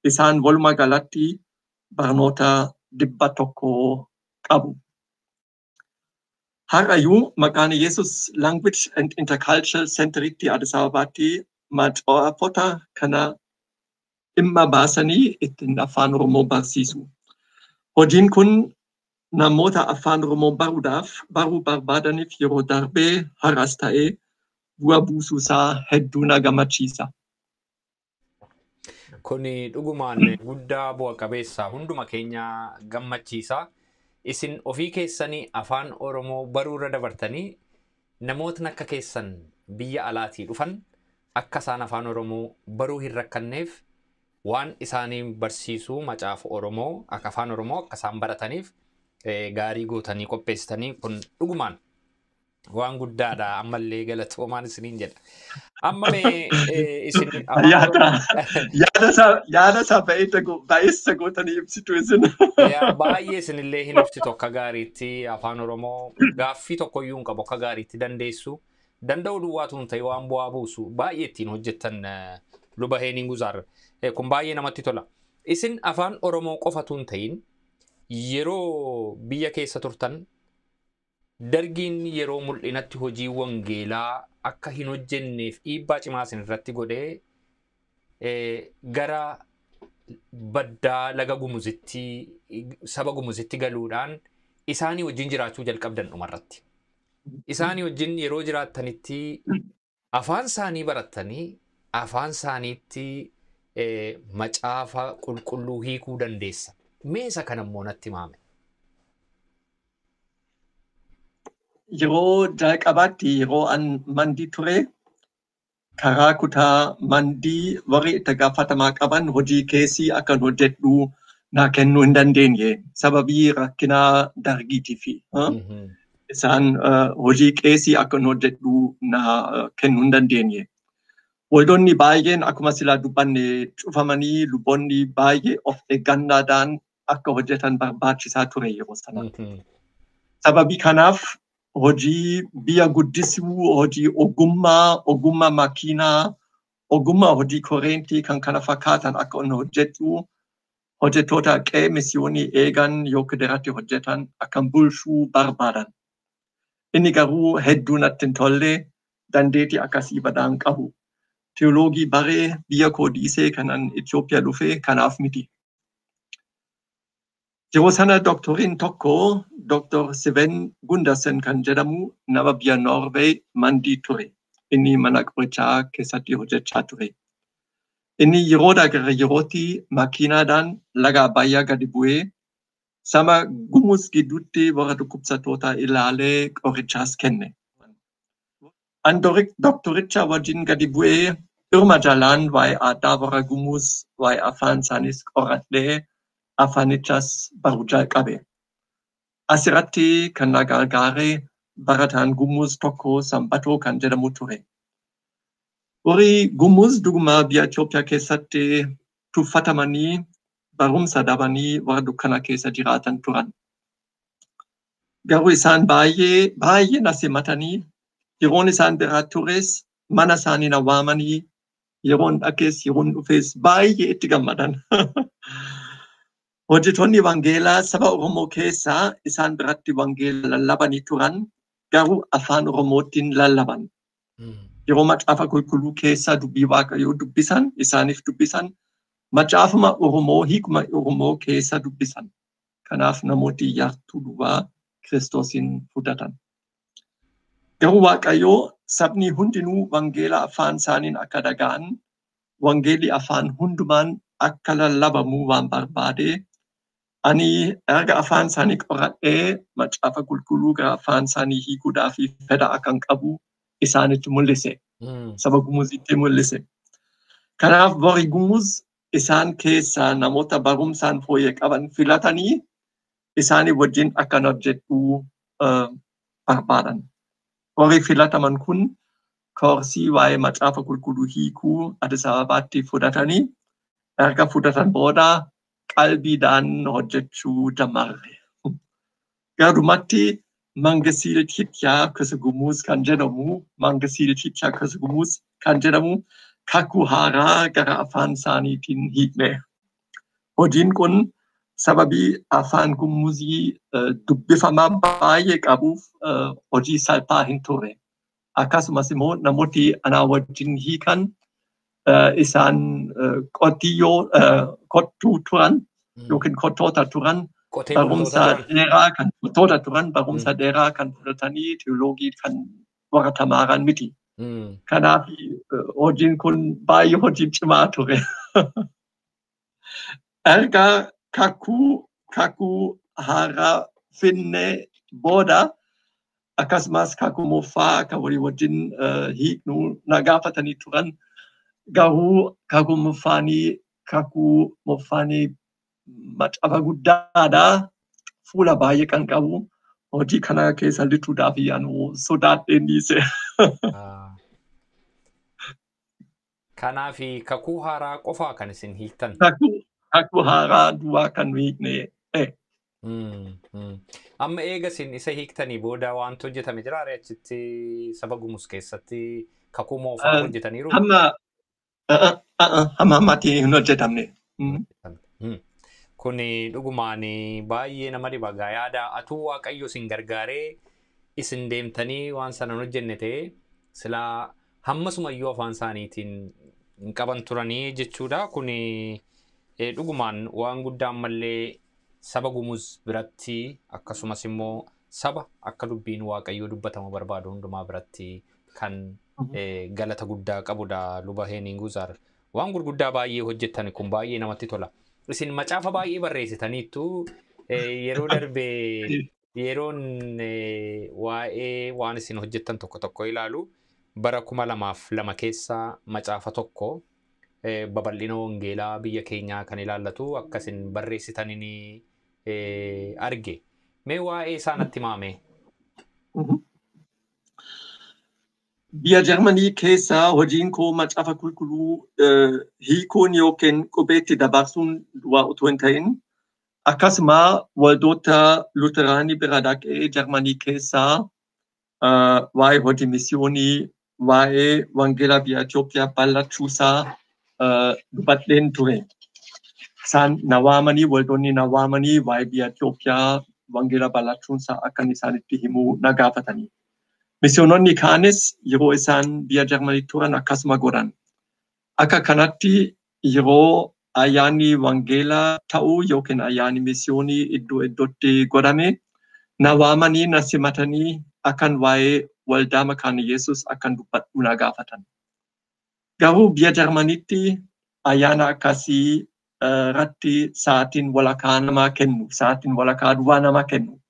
Isaan walumaa galatti barnoota 100 qabu. Har'ayyuu Maqaan Yesus Language and Intercultural Centeritti Addis Ababaatti macaafota kana dhimma baasanii ittiin afaan Oromoo barsiisu. Hojiin kun namoota afaan Oromoo baruudhaaf baruu barbaadaniif yeroo darbee har'as ta'ee bu'aa buusuusaa hedduu na gammachiisa. Kuni dhugumaan guddaa bu'a qabeessa hunduma keenya gammachiisa. Isin ofii keessanii afaan Oromoo baruurra dabartanii namootni akka keessan biyya alaatii dhufan akka isaan afaan Oromoo baruu hin rakkanneef waan isaanii barsiisuu macaafa Oromoo akka afaan Oromoo akka isaan barataniif gaarii gootanii qopheessitanii kun dhugumaan waan guddaadha ammallee galatoomaan isiniin jedha. Amma mee isin Yaada isaa baay'eessa gootanii ibsitu isin. Baay'ee isinillee hin ibsitu akka gaariitti afaan Oromoo gaaffii tokkoyyuu hin qabu akka gaariitti dandeessu. Danda'u duwwaatu hin ta'e waan bu'aa buusu baay'ee ittiin hojjettan luba Heeniin Guzaar. Kun baay'ee namatti tola. Isin afaan Oromoo qofatu hin ta'in yeroo biyya keessa turtan dargiin yeroo mul'inatti hojii wangeelaa akka hin hojjenneef dhiibbaa cimaa isin irratti godhee gara baddaa laga Gumuzitti saba Gumuzitti galuudhaan isaanii wajjin jiraachuu jalqabdan dhumarratti. Isaanii wajjin yeroo jiraattanitti afaan isaanii barattanii afaan isaaniitti macaafa qulqulluu hiikuu dandeessa. Mee isa kana immoo natti himaame. Yeroo jalqabaatti yeroo an mandii ture karaa kutaa mandii warri itti gaafatamaa qaban hojii keessi akkan hojjedhu naa kennuu hin dandeenye sababii rakkina dargiitiifi. Isaan hojii qeesii akkan hojjedhu naa kennuu hin dandeenye. Waldoonni baay'een akkuma silaa dubbanne cufamanii luboonni baay'ee of eeggannaadhaan akka hojjetan barbaachisaa ture yeroo sana. Sababii kanaaf hojii biyya guddisuu, hojii ogummaa, ogummaa makiinaa, ogummaa hojii koreentii kan kana fakkaatan akka inni hojjedhu hojjettoota qe'ee misiyoonii eegan yookiin irratti hojjetan akkan bulchuu barbaadan. Inni garuu hedduu natti hin tolle dandeettii akkasii badaan qabu. Teoloogii baree biyya koo dhiisee kanan Itoophiyaa dhufe kanaaf miti. Yeroo sana doktoriin tokko Dr. Sven Gundersen kan jedhamu nama biyya Norway mandii ture. Inni mana qorichaa keessatti hojjechaa ture. Inni yeroodhaa gara yerootti makiinaadhaan laga Abbayyaa gadi bu'ee sama Gumuz gidduutti warra dhukkubsattoota ilaalee qorichaas kenne. An doktoricha wajjin gadi bu'ee irma jalaan waa'ee aadaa warra Gumuz waa'ee afaan isaaniis qoradhee Afaanichas baruu jalqabe. Asirratti kan na gargaare barataan Gumuz tokko Sanbatoo kan jedhamu ture. Warri Gumuz dhugumaa biyya Itoophiyaa keessatti tuffatamanii barumsa dhabanii warra dukkana keessa jiraatan turan. Garuu isaan baay'ee baay'ee na simatanii, yeroon isaan biraa tures mana isaanii na waamanii, yeroon dhaqees yeroon dhufes baay'ee itti gammadan. Hojjettoonni wangeelaa saba Oromoo keessaa isaan biratti wangeela lallabanii turan, garuu afaan Oromootiin lallaban. Yeroo macaafa qulqulluu keessaa dubbii Waaqayyoo dubbisan, isaaniif dubbisan, macaafuma Oromoo hiikuma Oromoo keessa dubbisan. Kanaaf namooti yartuu duwwaa Kiristoosiin fudhatan. Garuu Waaqayyoo sabni hundinuu wangeela afaan isaaniin akka dhaga'an, wangeelli afaan hundumaan akka lallabamu waan barbaade, ani erga afaan isaanii qoradhee macaafa qulqulluu gara afaan isaanii hiikuudhaaf fedha akkan qabu isaanitti mul'ise. Saba Gumuzitti mul'ise. Kanaaf warri Gumuz isaan keessaa namoota barumsaan fooyyee qaban filatanii isaanii wajjin akkan hojjedhu barbaadan. Warri filataman kun koorsii waa'ee macaafa qulqulluu hiikuu Addis Ababaatti fudhatanii, erga fudhatan booda qalbiidhaan hojjechuu jalqabne. Garumatti Mangasiil Tityaa Gumuz kan jedhamu, Mangasiil Tityaa Gumuz kan jedhamu kakuu haaraa gara afaan isaaniitiin hiikne. Hojiin kun sababii afaan Gumuzii dubbifamaa baay'ee qabuuf hojii salphaa hin turre. Akkasumas immoo namooti anaa wajjin hiikan isaan qotiyyoo qottuu turan yookiin qottoota turan, barumsa dheeraa kan qottoota turan, barumsa dheeraa kan fudhatanii teoloogii kan warra tamaaran miti. Kanaaf hojiin kun baay'ee hojii cimaa ture. Erga kakuu haaraa finne booda, akkasumas kakuu moofaa akka walii wajjin hiiknu na gaafatanii turan, garuu kakuu moofaanii macaafa guddaadha, fuula baay'ee kan qabu, hojii kana keessa lixuudhaaf yaanu sodaadheen dhiise. Kanaaf kakuu haaraa qofaa kan isin hiiktan? Kakuu haaraa duwwaa kan hiikne. Amma eega isin isa hiiktanii booda wanti hojjetame jira achitti saba Gumuz keessatti kakuu moofaa hojjetaniiru? Hamma ammaatti hin hojjetamne. Kun dhugumaan baay'ee nama dhiba yaada atuu Waaqayyo isin gargaaree isin deemtanii waan sana hin hojjenne ta'ee silaa hammasumayyuu afaan isaaniitiin hin qaban turanii jechuudha. Kun dhugumaan waan guddaa ammallee saba Gumuz biratti, akkasumas immoo saba akka dubbiin Waaqayyoo dubbatamu barbaadu hundumaa biratti kan galata guddaa qabudha, luba Heeninguzaar. Waan gurguddaa baay'ee hojjettan, kun baay'ee namatti tola. Isin macaafa baay'ee barreessitaniittu. Yeroo darbe yeroon waa'ee waan isin hojjettan tokko tokko ilaalu, bara 2002 keessa macaafa tokko babal'ina wangeelaa biyya keenyaa kan ilaallatu akka isin barreessitaniin arge. Mee waa'ee isaa natti himaame? Biyya Jarmanii keessa hojiin koo macaafa qulqulluu hiikuun yookiin qubeetti dabarsuun duwwaa utuu hin ta'in, akkasuma waldoota Luteraanii bira dhaqee Jarmanii keessaa waa'ee hojii misiyoonii, waa'ee wangeela biyya Itoophiyaa bal'achuusaa dubbadheen ture. Isaan na waamanii, waldoonni na waamanii, waa'ee biyya Itoophiyaa wangeela bal'achuunsaa akkan isaanitti himuu na gaafatanii. Misiyoononni kaanis yeroo isaan biyya Jarmanii turan akkasuma godhan. Akka kanatti yeroo ayyaanni wangeelaa ta'uu yookiin ayyaanni misiyoonii iddoo iddootti godhame na waamanii, na simatanii, akkan waa'ee waldaa Makaana Yesus akkan dubbadhu na gaafatan. Garuu biyya Jarmaniitti ayyaana akkasii irratti sa'aatiin walakkaa namaa kennu, sa'aatiin walakkaa duwwaa namaa kennu.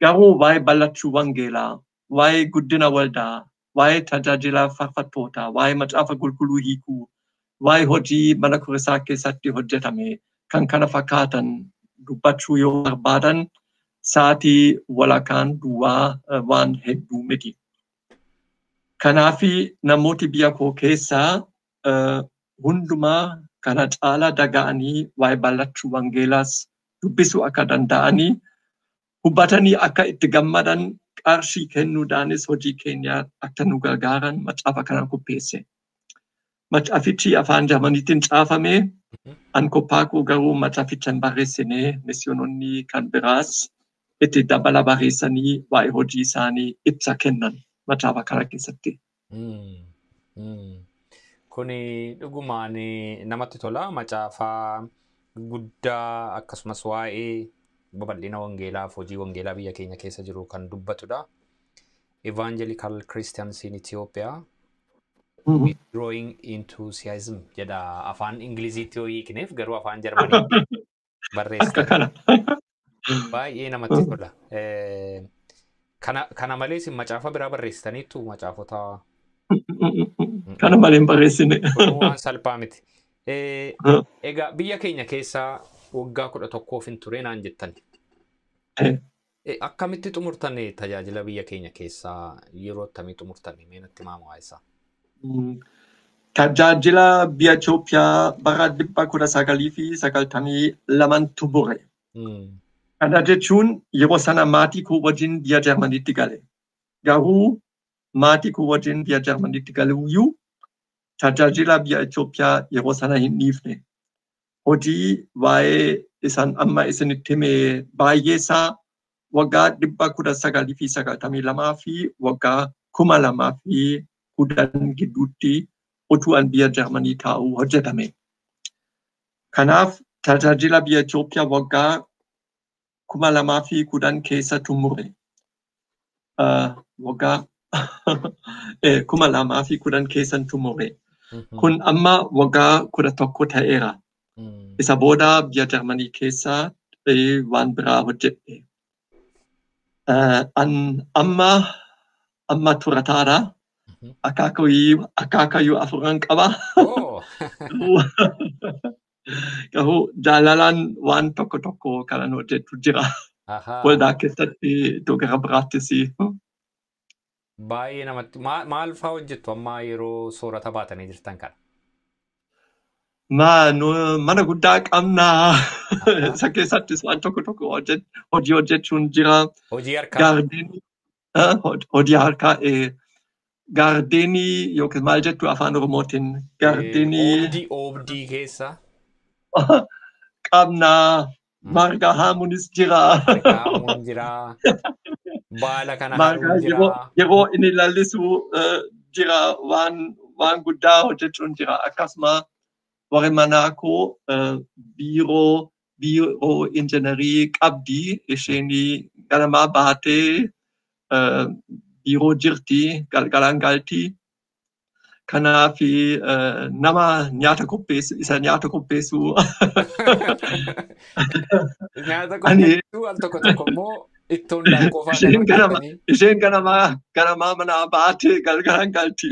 Garuu waa'ee bal'achuu wangeelaa, waa'ee guddina waldaa, waa'ee tajaajila faarfattootaa, waa'ee macaafa qulqulluu hiikuu, waa'ee hojii mana kurisaa keessatti hojjetame kan kana fakkaatan dubbachuu yoo barbaadan sa'aatii walakkaan duwwaa waan hedduu miti. Kanaafi namooti biyya koo keessaa hundumaa kana caalaa daga'anii waa'ee bal'achuu wangeelaas dubbisuu akka danda'anii hubatanii akka itti gammadan qarshii kennuudhaanis hojii keenya akka nu gargaaran macaafa kana qopheesse. Macaafichi afaan Jarmaniitiin caafame. An kophaa koo garuu macaaficha hin barreessine, misiyoononni kan biraas itti dabala barreessanii waa'ee hojii isaanii ibsa kennan macaafa kana keessatti. Kuni dhugumaan namatti tola. Macaafa guddaa akkasumas waa'ee babal'ina wangeelaaf hojii wangeelaa biyya keenya keessa jiru kan dubbatudha. Evangelical Christians in Ethiopia Withdrawing Enthusiasm jedha afaan Ingiliziitti yoo hiikneef, garuu afaan Jarmaniitti Akka barreessitan. kana. Baay'ee namatti tola. Kana malees macaafa biraa barreessitaniittu macaafota? Kana malee hin barreessine. Kun waan salphaa miti. Egaa biyya keenya keessa waggaa 11f hin ture naan jettan. Akkamitti xumurtan tajaajila biyya keenya keessaa, yeroo akkamii xumurtan? Mee natti himaa waa isaa? Tajaajila biyya Itoophiyaa bara 1992 xumure. Kana jechuun yeroo sana maatii koo wajjin biyya Jarmaniitti gale. Garuu maatii koo wajjin biyya Jarmaniitti galuuyyuu tajaajila biyya Itoophiyaa yeroo sana hin dhiifne. Hojii waa'ee isaan amma isinitti hime baay'ee isaa waggaa 1992 fi waggaa 2010 gidduutti utuu an biyya Jarmanii taa'uu hojjetame. Kanaaf tajaajila biyya Itoophiyaa waggaa 2010 keessa xumure. Waggaa 2010 keessa xumure. Kun amma waggaa 11 ta'eera. Isa booda biyya Jarmanii keessa waan biraa hojjedhe. An amma turataadha. Akaakayyuu afuran qaba. Garuu jaalalaan waan tokko tokko kanan hojjetu jira. Waldaa keessatti iddoo gara biraattis. Baay'ee namatti, maal fa'aa hojjettu amma yeroo soorata baatanii jirtan kana? Nu mana guddaa qabna. Isa keessattis waan tokko tokko hojii hojjechuun jira. Hojii harkaa. Gaardeenii, hojii harkaa, gaardeenii yookiin maal jettu afaan Oromootiin gaardeenii Oobdii keessa. qabna. Marga haamuunis jira. Marga haamuun jira. Baala kana Marga haruun jira. Yeroo inni lallisu jira, waan guddaa hojjechuun jira. Akkasuma warri manaa koo biiroo injiinarii qabdi. Isheen ganamaa baatee biiroo jirti, galgalaan galti. Kanaaf nama nyaata qopheessu, isa nyaata qopheessu. Nyaata qopheessuu, al tokko tokko immoo ittoon daakuu fa'aa kan Isheen ganama hojjetanii. Isheen ganamaa manaa baatee galgalaan galti.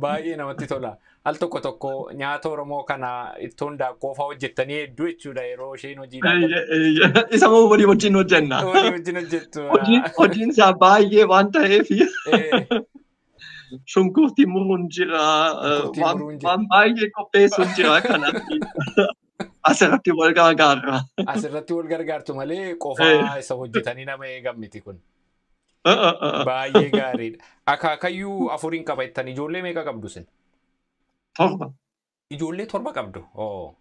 Baay'ee namatti tola. Al tokko tokko nyaata Oromoo kana ittoon daakkoo fa'aa hojjettanii hedduu jechuudha yeroo isheen hojiidhaan galtu. Isa moo walii wajjin hojjenna. Walii wajjin hojjettu. Hojiin isaa baay'ee waan ta'eef shunkurtii muruun jira, Shunkurtii muruun jira. waan baay'ee qopheessuun jira, kanaaf asirratti wal gargaarra. Asirratti wal gargaartu malee qofaa isa hojjetanii nama eegan miti kun. Baay'ee gaariidha. Akaakayyuu afuriin qaba jettan, ijoollee meeqa qabdu isin? 7. Ijoollee 7 qabdu. Oo.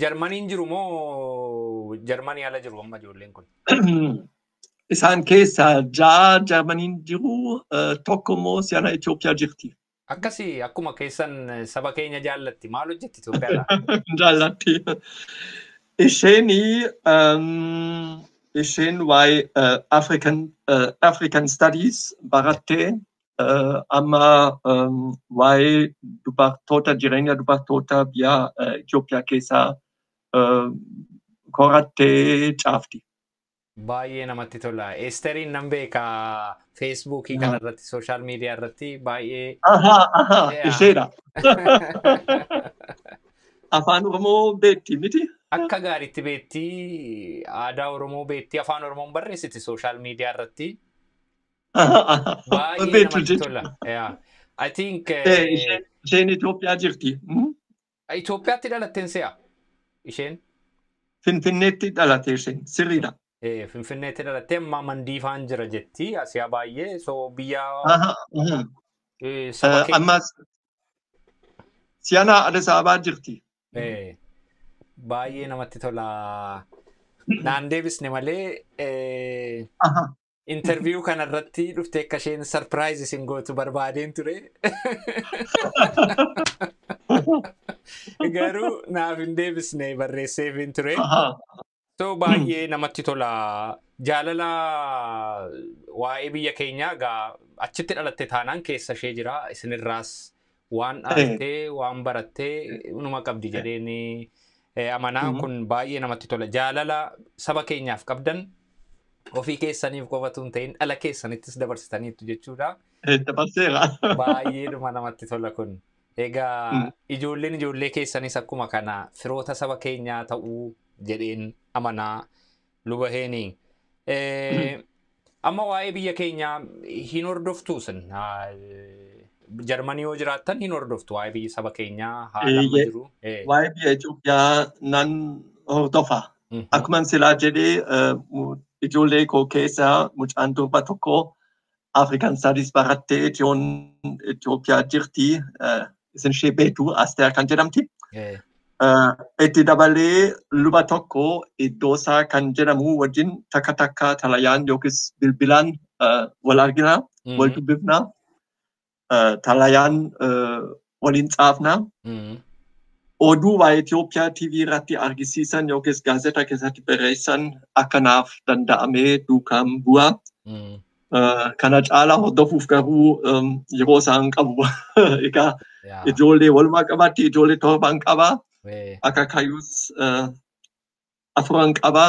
Jarmaniin jiru moo Jarmanii ala jiru amma ijoolleen kun? Isaan keessaa 6 Jarmaniin jiru, tokko immoo si'ana Itoophiyaa jirti. Akkasii akkuma keessan saba keenya jaallatti. Maal hojjetti Itoophiyaadhaa? Jaallatti. Isheen waa'ee African Studies barattee amma waa'ee dubartoota, jireenya dubartoota biyya Itoophiyaa keessaa qorattee caafti. Baay'ee namatti tola. Eesteriin nan beeka Feesbuukii kanarratti, sooshaal miidiyaa irratti baay'ee. Ahaa, ahaa, isheedha. Afaan Oromoo beekti miti? Akka gaariitti beekti, aadaa Oromoo beekti, afaan Oromoon barreessiti sooshaal miidiyaa irratti. Baay'ee namatti tola. I think. Isheen Itoophiyaa jirti. Itoophiyaatti dhalatteen se'a isheen? Finfinneetti dhalatte isheen, sirriidha. Finfinneetti dhalattee amma Mandiifaan jira jetti asiyaa baay'ee so biyya. Ammas si'ana Addis Ababaa jirti. Baay'ee namatti tola. Naan deebisne malee interviyuu kanarratti dhuftee akka isheen sarpiraayiz isin gootu barbaadeen ture. Garuu naaf hin deebisne, barreesseef hin ture. So baay'ee namatti tola. Jaalala waa'ee biyya keenyaa egaa achitti dhalatte taanaan keessa ishee jira. Isinirraas waan dhalattee waan barattee numa qabdi jedheen amanaa, kun baay'ee namatti tola. Jaalala saba keenyaaf qabdan ofii keessaniif qofatu hin ta'in dhala keessanittis dabarsitaniitu jechuudha. Dabarseera. Baay'eedhuma namatti tola kun. Egaa ijoolleen ijoollee keessanis akkuma kana firoota saba keenyaa ta'uu jedheen amanaa, luba Heenii. Amma waa'ee biyya keenyaa hin hordoftuu sin? Jarmanii yoo jiraattan hin hordoftu waa'ee biyya saba keenyaa haala amma jiru? Waa'ee biyya Itoophiyaa nan hordofa. Akkuma silaa jedhee, ijoollee koo keessa mucaan durba tokko African Studies barattee Itoophiyaa jirti. Isin ishee beektu, Asteer kan jedhamti. Itti dabalee luba tokko iddoo isaa kan jedhamu wajjin takka takka xalayaan yookiis bilbilaan wal argina, wal dubbifna, xalayaan waliin xaafna. Oduu waa'ee Itoophiyaa TV irratti argisiisan yookiis gaazexaa keessatti barreessan akkanaaf danda'amee duukaan bu'a. Kana caalaa hordofuuf garuu yeroo isaan qabu. Egaa ijoollee walumaa qabatti ijoollee 7n qaba. Akaakayyuus 4n qaba.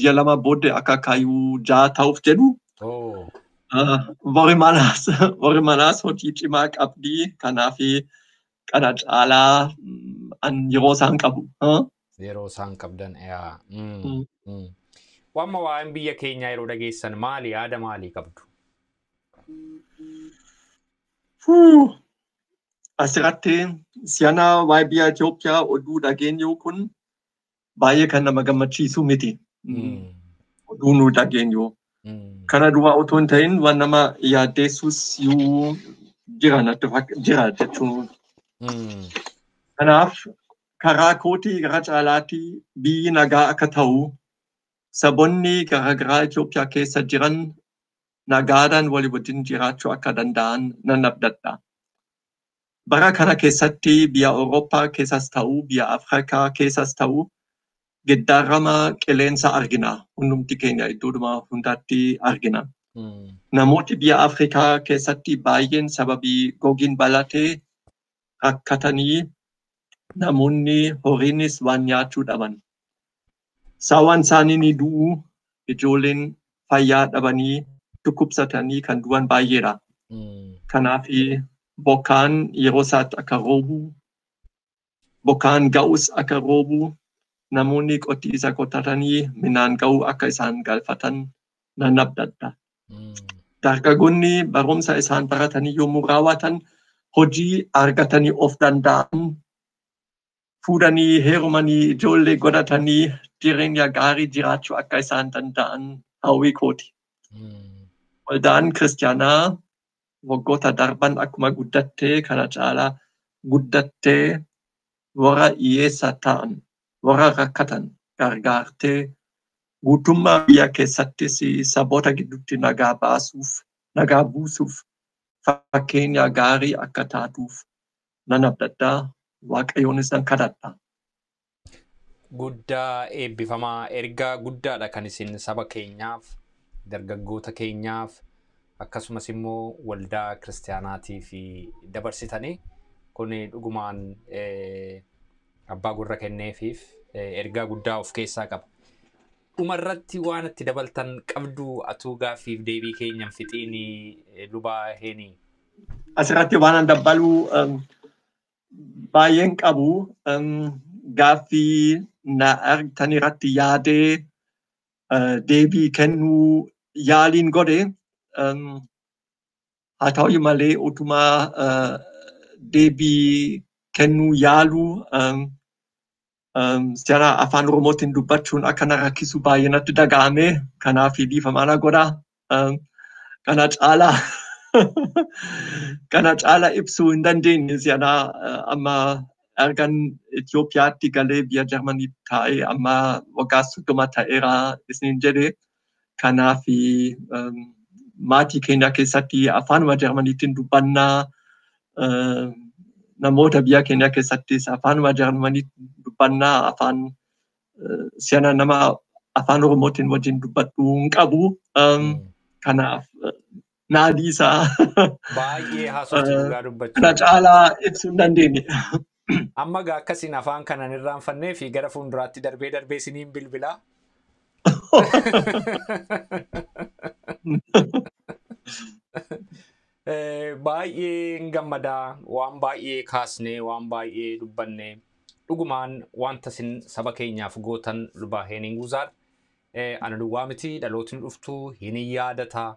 Ji'a 2 booddee akaakayyuu 6 ta'uuf jedhu. Warri manaas hojii cimaa qabdi. Kanaaf kana caalaa an yeroo isaan qabu. Yeroo isaan qabdan, yaa. Waamma waa'een biyya keenyaa yeroo dhageessan maali, yaada maalii qabdu? Asirratti si'ana waa'ee biyya Itoophiyaa oduu dhageenyu kun baay'ee kan nama gammachiisu miti. Oduu nu dhageenyu. Kana duwwaa otoo hin ta'in waan nama yaaddeessus yuu jira natti jira jechuun. Kanaaf karaa kootii gara caalaatti biyyi nagaa akka ta'u, saboonni garaagaraa Itoophiyaa keessa jiran nagaadhaan walii wajjin jiraachuu akka danda'an nan abdadha. Bara kana keessatti biyya Awurooppaa keessas ta'u, biyya Afrikaa keessas ta'u, geeddarama qilleensa argina. Hundumti keenya iddoodhuma hundaatti argina. Namooti biyya Afrikaa keessatti baay'een sababii gogiin balatee rakkatanii, namoonni horiinis waan nyaachuu dhaban. Saawwan isaanii ni du'u, ijoolleen fayyaa dhabanii dhukkubsatanii kan du'an baay'eedha. Kanaaf bokkaan yeroo isaatti akka roobu, bokkaan ga'us akka roobu, namoonni qotiisa qotatanii midhaan ga'uu akka isaan galfatan nan abdadha. Dargaggoonni barumsa isaan baratanii yommuu raawwatan hojii argatanii of danda'an, fuudhanii heerumanii ijoollee godhatanii jireenya gaarii jiraachuu akka isaan danda'an hawwii kooti. Waldaan kiristaanaa waggoota darban akkuma guddattee kana caalaa guddattee warra hiyyeessa ta'an, warra rakkatan gargaartee, guutummaa biyya keessattis saboota gidduutti nagaa baasuuf, nagaa buusuuf fakkeenya gaarii akka taatuuf nan abdadhaa, Waaqayyoonis nan kadhadha. Guddaa eebbifamaa, ergaa guddaadha kan isin saba keenyaaf, dargaggoota keenyaaf, akkasumas immoo waldaa kiristaanaatiif dabarsitanii. Kun dhugumaan abbaa gurra kenneefiif ergaa guddaa of keessaa qaba. Dhumarratti waan itti dabaltan qabdu atuu gaaffiif deebii keenyan fixiini, lubaa Heenii. Asirratti waan an dabaluu baay'een qabu, gaaffii na argtan irratti yaadee deebii kennuu yaaliin godhe. Haa ta'u malee, utuma deebii kennuu yaaluu seera afaan Oromootiin dubbachuun akka na rakkisu baay'ee natti dhaga'ame. Kanaaf dhiifama na godha. Kana caalaa ibsuu hin dandeenye. Seera amma ergan Itoophiyaatti galee biyya Jarmanii taa'ee amma waggaa 30 ta'eera isiniin jedhe. Kanaaf maatii keenya keessatti afaanuma Jarmaniitiin dubbannaa. Namoota biyya keenya keessattis afaanuma Jarmaniitiin dubbannaa. Afaan seera nama afaan Oromootiin wajjin dubbadhu hin qabu. Kanaaf naa dhiisaa. Baay'ee haasoftu dhugaa dubbachuu. Kana caalaa ibsuu hin dandeenye. Amma gaa akkasiin afaan kanan irraanfannee fi gara fuulduraatti darbee darbee isiniin bilbilaa. Baay'een gammadaa, waan baay'ee kaasnee, waan baay'ee dubbannee, dhugumaan wanta isin saba keenyaaf gootan, lubaa Heeniin Guuzaar, ana duwwaa miti, dhalootni dhuftuu hin yaadata.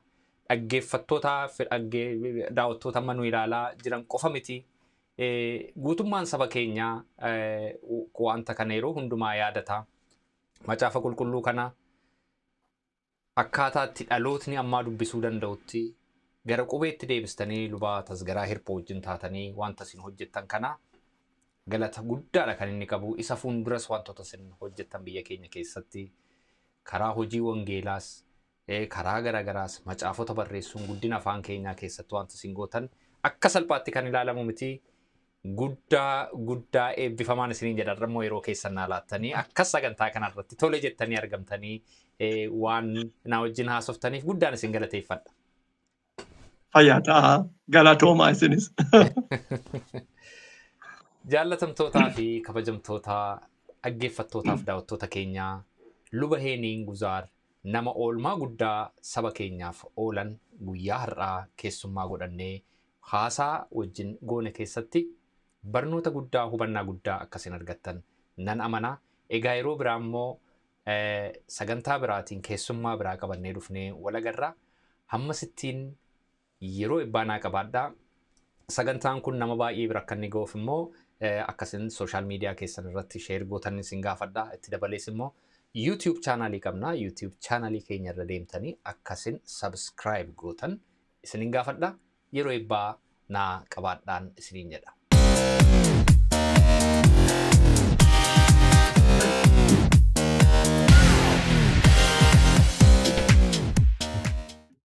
Dhaggeeffattoota fi daawwattoota amma nu ilaalaa jiran qofa miti. Guutummaan saba keenyaa wanta kana yeroo hundumaa yaadata. Macaafa qulqulluu kana akkaataatti dhalootni ammaa dubbisuu danda'utti gara qubeetti deebistanii lubaa Tasgaraa Hirphoo wajjin taatanii wanta isin hojjettan kana galata guddaadha kan inni qabu. Isa fuulduras wantoota isin hojjettan biyya keenya keessatti karaa hojii wangeelaas, karaa garaagaraas, macaafota barreessuun guddina afaan keenyaa keessatti wanta isin gootan akka salphaatti kan ilaalamu miti. Guddaa guddaa eebbifamaan isiniin jedha. Immoo yeroo keessan naa laattanii akkas sagantaa kanarratti tole jettanii argamtanii waan na wajjin haasoftaniif guddaan isin galateeffadha. Fayyaa ta'a. Galatoomaa isinis. Jaallatamtootaa fi kabajamtoota dhaggeeffattootaaf daawwattoota keenyaa, luba Heeniin Guzaar nama oolmaa guddaa saba keenyaaf oolan guyyaa har'aa keessummaa godhannee haasaa wajjin goone keessatti barnoota guddaa, hubannaa guddaa akkasin argattan nan amana. Egaa yeroo biraa immoo sagantaa biraatiin keessummaa biraa qabannee dhufnee walagarraa hamma sittiin yeroo ibbaanaa qabaadhaa. Sagantaan kun nama baay'ee bira akka inni ga'uuf immoo akkasin social media keessan irratti share gootan isin gaafadha. Itti dabalees immoo YouTube chaanaalii qabna. YouTube chaanaalii keenya irra deemtanii akkasin subscribe gootan isinin gaafadha. Yeroo eebbaa naa qabaadhaan isiniin jedha.